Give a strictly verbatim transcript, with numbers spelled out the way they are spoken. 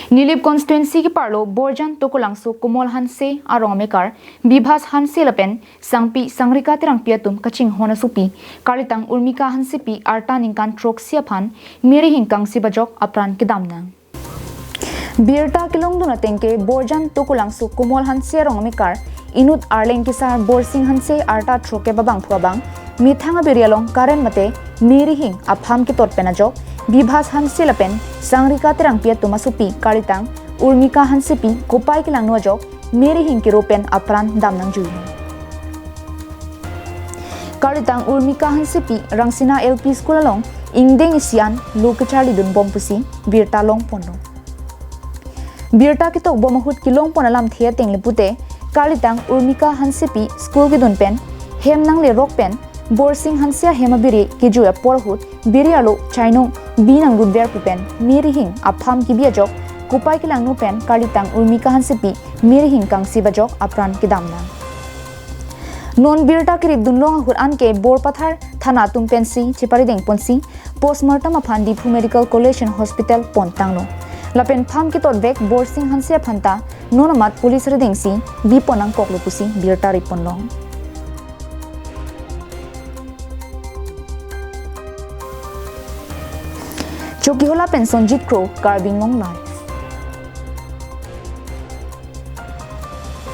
Nilip constituency keparlo Borjan Tokolangso Komol Hanse arong amekar Bibhas Hanse lapen Sangpi Sangrika Terangpi atum kachinghon asopi karlitang Urmika Hansepi arta ningkan throksi aphan Mirihing kangsi bajok apran kedam nang. Birta kelongdun ateng ke Borjan Tokolangso Komol Hanse arong amekar inut arleng kesar Borsing Hanse arta throke babang phu abang methang abiri along current mate Mirihing apham ketot pen ajok Bibhas Hanse lapen Sangrika Terangpi atum asopi karlitang Urmika Hansepi kopai kelangno ajok Mirihing kiro pen apran dam nangjui. Karlitang Urmika Hansepi Rangsina L P School along ingdeng isi an lo kecharlidun bom pusi birta longponlo. Birta ketok bom ahut kelongpon alamthe ateng le pute karlitang Urmika Hansepi school kedun pen hem nanglerok pen Borsing Hanse ahem abiri kejui apor ahut biri arlo chainong bi nangdunver pu pen Mirihing apham kebi ajok kopai kelangno pen karlitang Urmika Hansepi Mirihing kangsi bajok apran kedam nang. Non birta keripdun long ahut anke Borpathar thana atum pensi cheparideng ponsi postmortem aphan Diphu Medical College and Hospital pon tanglo. Lapen pham ketot vek Borsing Hanse aphan ta non amat police ridengsi bi pon nangkoklo pusi birta ripon long. Chokihola pen Sonjit Kro, Karbi Anglong Live.